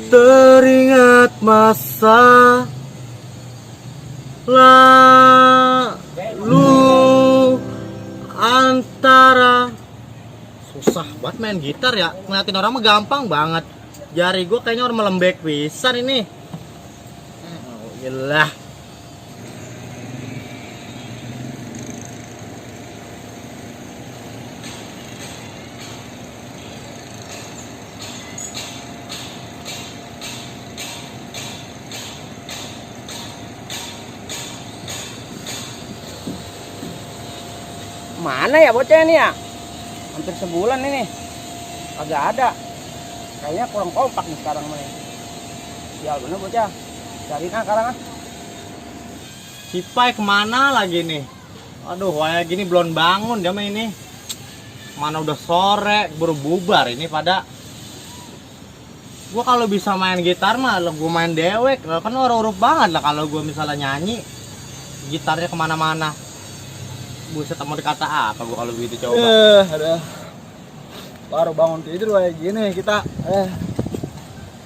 Teringat masa lalu antara. Susah banget main gitar ya. Ngeliatin orang mah gampang banget. Jari gue kayaknya orang melembek pisan ini. Oh, gila. Mana ya bocah ini ya? Hampir sebulan ini kagak ada. Kayaknya kurang kompak nih sekarang main. Sial bener bocah. Cariin sekarang ah. Si Pai kemana lagi nih? Aduh, kayak gini belum bangun dia mah ini. Mana udah sore, baru bubar ini pada. Gua kalau bisa main gitar mah, gua main dewek. Kan huruf banget lah kalau gua misalnya nyanyi. Gitarnya kemana-mana. Buset, mau dikata apa gua kalau begitu coba. Ada. Baru bangun tidur kayak gini kita.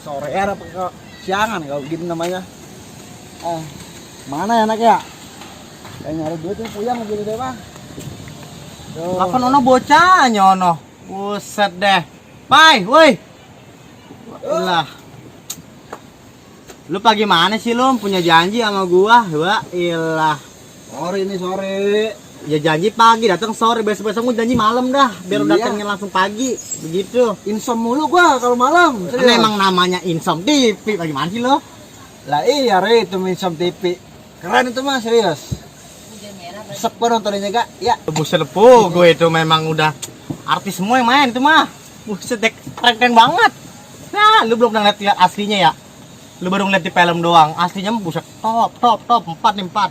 Sore apa ke siangan kalau gitu namanya. Mana ya anak ya? Kayak nyari duit nih puyang gitu deh, Bang. Kapan ono bocahnya ono? Buset deh. Pai, woi. Lah. Lu pagi mana sih lu? Punya janji sama gua? Wah, ilah. Sore ini sore. Ya janji pagi, datang sore, besok-besok gua janji malam dah. Biar Iya. datangnya langsung pagi. Begitu. Insom mulu gua kalau malam. Kan emang namanya Insom TV. Bagaimana sih lo? Lah iya re itu Insom TV. Keren itu mah serius. Sep gua nontoninnya gak? Ya. Buset lepu, gue itu memang udah artis semua yang main itu mah. Buset deh, keren banget. Nah, lu belum pernah lihat aslinya ya? Lu baru ngeliat di film doang. Aslinya mah buset top 4 nih 4.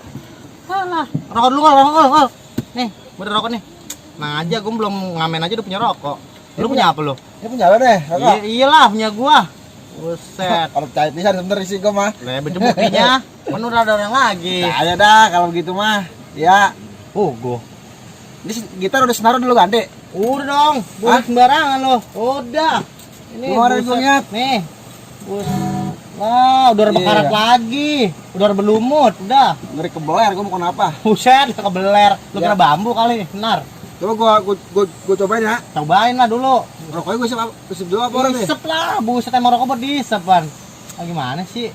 Alah, rokok dulu rokok. Nih, bener rokok nih. Nah aja, gue belum ngamen aja udah punya rokok. Lu punya apa lu? Ini punya lo deh, rokok. Iyalah punya gua. Buset. Kalau percaya pisan sebenernya sih gua mah. Lah, bener buktinya. Kan udah ada orang lagi. Percaya dah kalau begitu mah. Ya. Gua. Ini gitar udah senaruh dulu ganti. Udah dong, buat sembarangan lo. Udah. Ini Kemarin buset. gua lihat. Nih. Wah, udah berkarat lagi. Udah berlumut, udah. Ngeri kebeler gua mau kenapa? Buset, kebeler. Lu Ya. kena bambu kali, benar. Coba gua cobain ya. Cobain lah dulu. Rokoknya gua isep dulu apa orang nih? Disep lah, buset emang rokok buat disep, Pan. Gimana sih?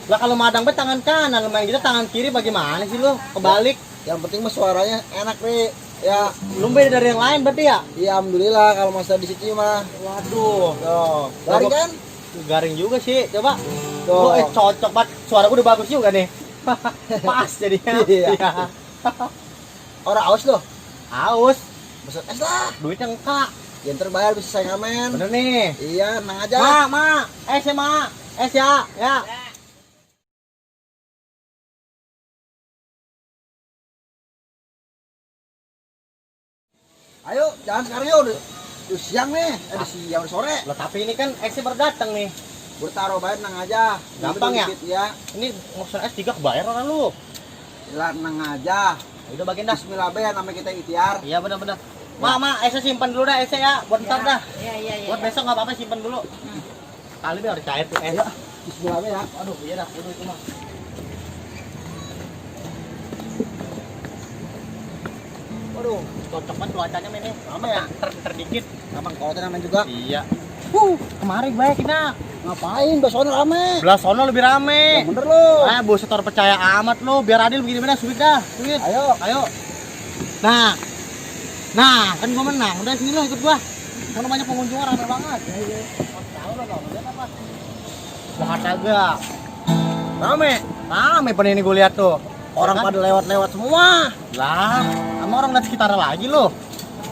Lah kalau madang bet tangan kanan, lu main gitu tangan kiri bagaimana sih lu? Kebalik. Yang penting mah suaranya enak nih. Ya, Lu beda dari yang lain berarti ya? iya alhamdulillah kalau masa di situ mah. Waduh. Tuh, garing kan? Garing juga sih, coba. Tuh. Cocok banget. Suara gua udah bagus juga nih. Pas jadinya. Iya. Orang aus loh. Aus. Besar es lah. Duitnya engkak. Yang terbayar bisa saya ngamen. Bener nih. Iya, tenang aja. Es ya, Ma. Es ya. Ya. Ayo, jangan sekarang yuk. Udah siang nih. Udah siang, udah sore. Loh, tapi ini kan esnya baru datang nih. Bertaruh bayar tenang aja. Gampang ya? Ya. Ini ngesen es 3 kebayar orang lu. Lah tenang aja. Udah bagian dah. Bismillah be namanya kita ikhtiar. Iya bener-bener. Ma, esnya simpan dulu dah esnya ya. Buat ntar dah. Iya. Buat besok nggak apa-apa simpan dulu. Kali biar cair tuh es. Ayo. Bismillah be ya. Aduh, iya dah. Udah itu mah. Waduh, cocok banget cuacanya ini. Lama ya? Terdikit. Gampang kalau namanya juga. Iya. Kemarin baik kita. Ngapain? Besoknya rame. Belah sono lebih rame. Ya, bener lu. Buset orang percaya amat lu. Biar adil begini bener sulit dah. Sulit. Ayo. Nah, kan gua menang. Udah sini lo ikut gua. Mana banyak pengunjung rame banget. Iya. Tahu lo dong, lihat apa? Banget agak. Rame pada ini gua lihat tuh. Orang pada lewat-lewat semua. Lah, sama orang lihat sekitar lagi lo.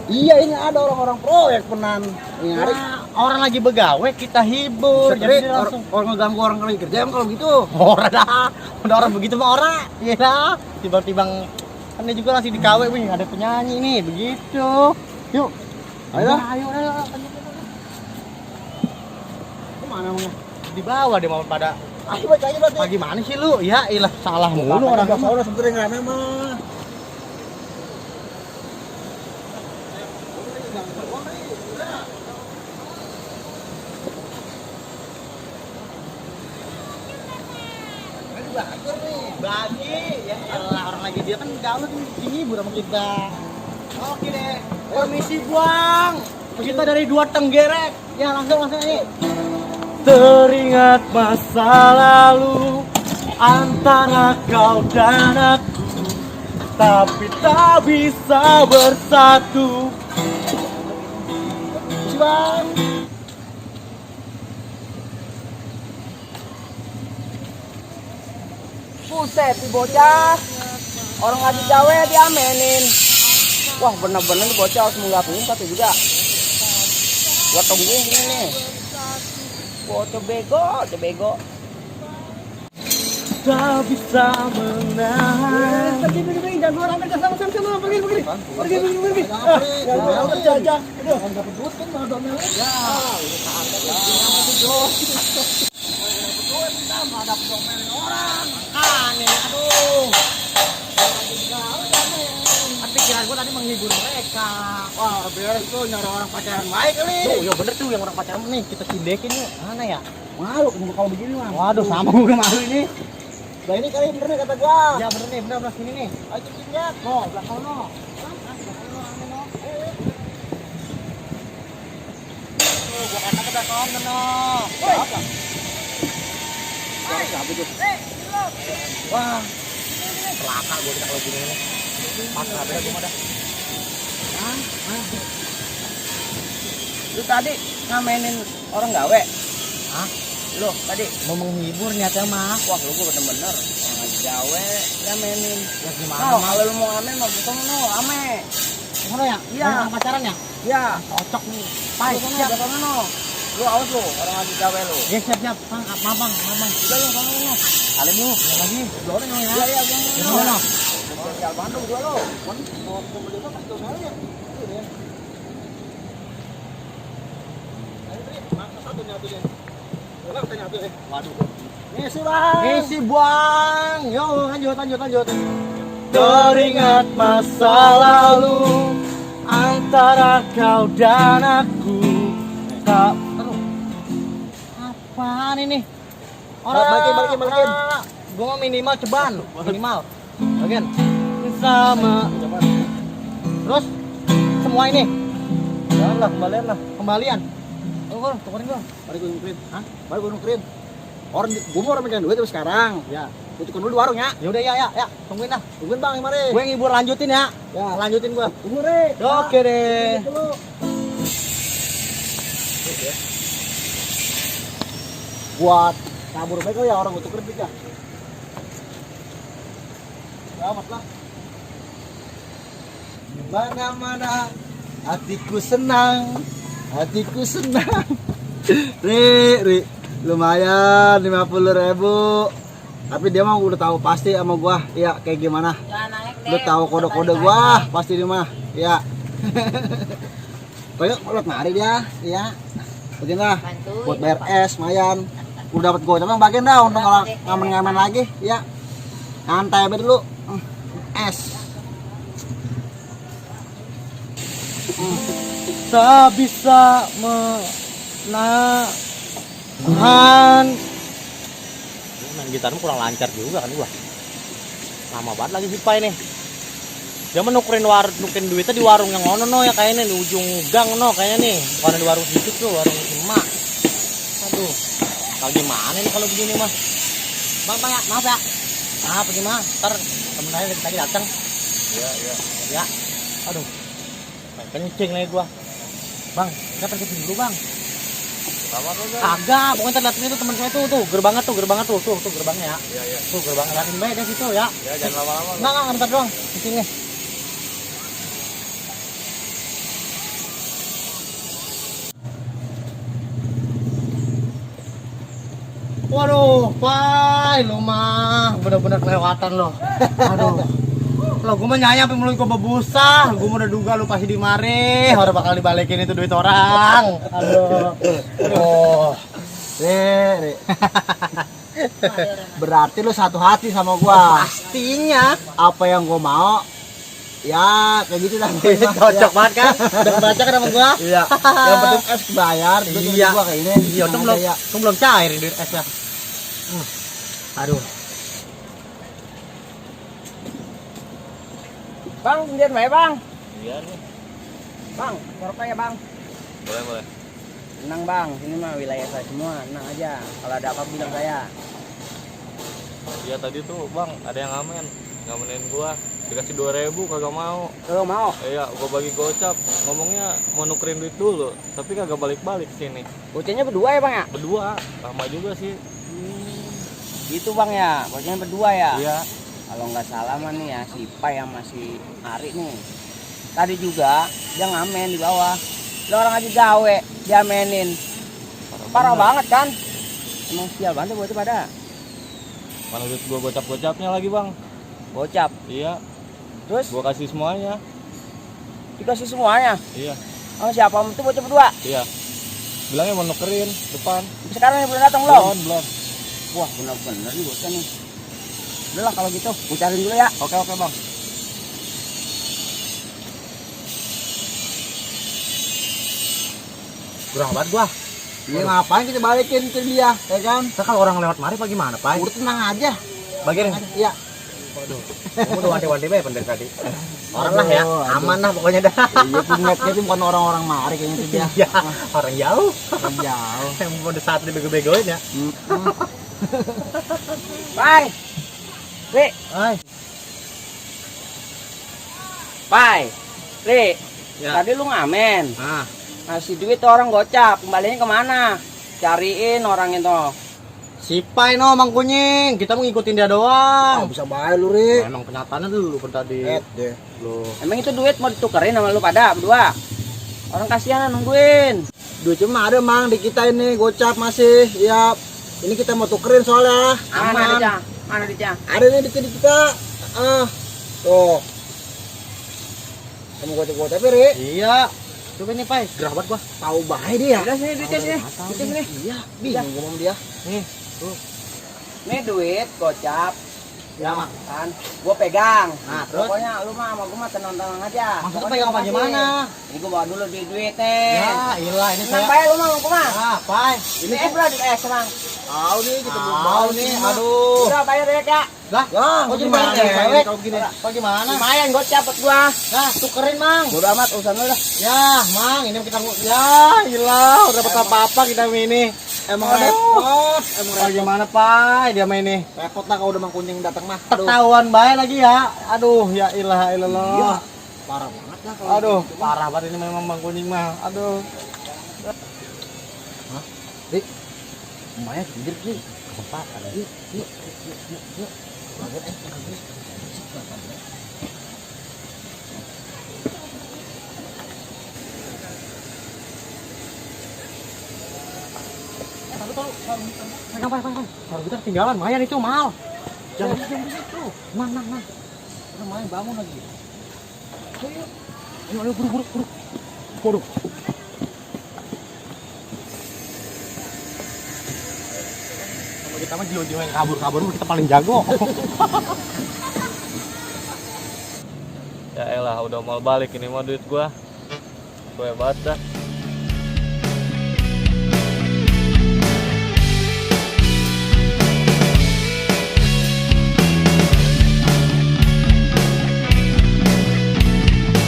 Iya, ini ada orang-orang proyek penan. Ini hari Orang lagi begawe kita hibur. Jadi langsung orang ngeganggu orang lagi kerja emang kalau gitu. orang dah. Udah orang begitu mah orang. Iya lah. Tiba-tiba kan dia juga masih di KW wih, ada penyanyi nih begitu. Yuk. Ayo. Kemana emangnya? Di bawah dia mau pada. Ayo baca aja berarti. Gimana sih lu? Ya ilah salah mulu orang Gak mah. salah sebenernya rame mah. bagus nih. Bagi ya elah, orang lagi dia kan gaul hibur sama kita. Oke deh. Permisi Bang. Kita dari Dua Tenggerek. Ya langsung ini. Teringat masa lalu antara kau dan aku, tapi tak bisa bersatu. Bang. Buset, si bocah. Orang lagi gawe diamenin. Wah, bener-bener nih bocah harus menggabungin satu juga. Gua tungguin gini nih. Bocah bego. Tak bisa menahan. Pergi, jangan orang kerja sama. Pergi. Aja. Dapat duit kan malah domel. Ya. Ada domelin orang. Aduh. Pikiran gua tadi menghibur mereka. Wah, beres tuh nyari orang pacaran baik kali. Tuh, ya bener tuh yang orang pacaran nih, kita sidekin yuk. Mana ya? Malu kalau begini mah. Waduh, sama gua malu ini. Nah ini kali bener nih kata gua. Ya bener nih, bener sini nih. Ayo cepet lihat. No, belakang no. Gua kata ke belakang no. Apa? Wah. Celaka gua kalau gini nih. Pas ada gua ada. Lu tadi ngamenin orang gawe. Hah? Lu tadi Mau menghibur niatnya mah. wah lu gua bener-bener orang lagi gawe ngamenin. Ya gimana? Oh, kalau lu mau ngamen mah bukan no, ame. Mana ya? Iya. Orang pacaran ya? Iya. Cocok nih. Pai, Siap. siap no. Lu awas lu, orang lagi gawe lu. Ya siap. Bang, maaf bang. Udah lu sono lu. Kali lu, ya lagi. Dorong ya. Iya, Ya gua. mana? Sosial Bandung gua lu. Mau beli apa kasih tau ya. Waduh. Misi bang. Misi buang. Yo, lanjut. Teringat masa lalu antara kau dan aku. Tak terus. Apaan ini? Balikin. Gua mau minimal ceban. Minimal. Bagian. Sama. Terus semua ini. Janganlah kembalian lah. Kembalian. Oh, tukerin gua. Mari gue nukerin. Hah? Mari gue nukerin. Orang gua mau orang megang duit tapi sekarang. Ya. Gue tukar dulu di warung ya. Ya udah ya. Tungguin dah. Tungguin bang, mari. Gue ngibur lanjutin ya. Ya. Lanjutin gua. Tunggu deh. Oke deh. Dulu. Buat kabur mereka ya orang gue tukerin ya. Selamat lah. Mana-mana hatiku senang. Ri, lumayan 50.000. Tapi dia mah udah tahu pasti sama gua, ya kayak gimana. Udah tahu kode-kode gua pasti dia mah, ya. Pokoknya udah mari dia, ya. Bagian dah, buat bayar es, lumayan. Udah dapat gocap bang, bagian dah untuk ngamen-ngamen lagi, ya. Nyantai aja dulu, es. Tak bisa menahan. Main gitarmu kurang lancar juga kan gua. Lama banget lagi si Pai nih. Dia menukerin duitnya di warung yang ono no ya kayaknya di ujung gang no kayaknya nih. Bukan di warung situ tuh, warung si Emak. Aduh. Kalau gimana nih kalau begini mah? Bang, ya, maaf ya. Maaf gimana? Ntar temen saya lagi datang. Iya. Ya. Aduh. Kencing lagi gua. Bang, kita pergi dulu bang. Agak, pokoknya terlihat itu teman saya tuh gerbangnya tuh gerbangnya ya. Iya. Tuh gerbangnya liatin baik dari situ ya. Ya jangan lama-lama. Enggak, bentar doang. Kencingnya. Waduh, Pai, lo mah bener-bener kelewatan lo. Aduh. Lo gue mah nyayang sampai mulut gue bebusa. Gue udah duga lu pasti dimari. Orang bakal dibalikin itu duit orang. Aduh. Re. Berarti lu satu hati sama gua. Pastinya. Apa yang gua mau, ya kayak gitu dah. Cocok banget kan? Udah kebaca kan sama gua? Iya. Yang penting es bayar, Iya. Gua kayak ini. Iya, itu belum cair duit esnya. Aduh. Bang, sendirian bae, Bang. Iya nih. Bang, rokok ya, Bang. Boleh, boleh. Tenang, Bang. Sini mah wilayah saya semua. Tenang aja. Kalau ada apa bilang saya. Iya tadi tuh bang, ada yang ngamenin gua. Dikasih 2.000 kagak mau. Lo mau? Iya, gua bagi gocap. Ngomongnya mau nukerin duit dulu, tapi kagak balik-balik sini. Bocahnya berdua ya, Bang ya? Berdua, lama juga sih. Gitu, Bang ya. Bocahnya berdua ya? Iya. Kalau nggak salah mah nih ya, si Pai yang masih Ari nih. Tadi juga dia ngamen di bawah. Lo orang aja gawe, dia amenin. Parah banget kan? Emang sial banget buat pada. Mana duit gua gocap-gocapnya lagi bang? Gocap. Iya. Terus Gua kasih semuanya. dikasih semuanya. Iya. Sama siapa? Itu bocah berdua. Iya. Bilangnya mau nukerin depan. Sekarang belum datang belum? Belum. Wah, benar-benar nih bocah nih. Udah lah kalau gitu, gue cariin dulu ya. Oke bang. Kurang banget gua. Iya ngapain kita balikin ke dia, ya kan? Kita kalau orang lewat mari apa gimana pak? Udah tenang aja. Bagian. Iya. Kamu udah wanti-wanti bae pendek tadi. Orang lah ya, Aduh. aman lah pokoknya dah. Iya, punyanya itu bukan orang-orang mari kayaknya itu dia. Iya. Orang jauh. Jauh. Yang pada saat dibego-begoin ya. Pai. Ri, Ay. Pai. Ri. Ya. Tadi lu ngamen. Nah. Ngasih duit tuh orang gocap, kembalinya kemana? Cariin orang itu. Si Pai no Mang Kunying, kita mau ngikutin dia doang. Bisa baik lu, Ri. Emang kenyataannya dulu kan tadi. Deh. Lu. Emang itu duit mau ditukerin sama lu pada berdua? Orang kasihan nungguin. Duit cuma ada Mang di kita ini gocap masih. Ya. Ini kita mau tukerin soalnya. Mana Aman. dia? Mana dia? Ada nih di kita. Tuh. Kamu gocap-gocap, Ri. Iya. Coba nih Pai, gerah banget gua. Tahu baik dia. Udah sini duitnya sini. Duitnya sini. Iya, bingung gua sama dia. Nih. Nih duit gocap. Ya, Mang. Kan gua pegang. Nah, terus? Pokoknya lu mah sama gua mah tenang-tenang aja. Maksudnya Pokoknya pegang apa kasih. gimana? Ini gua bawa dulu duit nih. Ya, ilah ini Tenang saya. bae lu mah gua mah. Ah, Pai. Ini bro duit serang. Tahu nih kita belum Tahu nih, aduh. Udah bayar ya, Kak. Lah, Ya, kok jadi gimana bayar nih, cewek? kalau gini? Apa gimana? Lumayan gocap buat gua. Nah, tukerin Mang. Bodo amat urusan lu dah. Ya, Mang, ini kita ya, ilah, udah dapat apa-apa kita ini. Emang Aduh. repot. Apa gimana, Pai? Dia main ini. Repot lah kalau udah Mang Kunying datang mah. Aduh. Ketahuan baik lagi ya. Aduh, ya ilah Iya. ilallah. Parah banget lah kalau Aduh, gitu. parah banget ini memang Bang Kuning mah. Aduh. Lumayan pinggir sih. Kesempatan. Yuk. Banget Pegang, Pai. Kalau kita ketinggalan, lumayan itu mahal. Jangan itu. Mang. Udah main bangun lagi. Ayo, buru. Waduh. Sama kita mah jiwa-jiwa yang kabur kita paling jago. Ya elah, udah mau balik ini mah duit gua. Gue banget dah.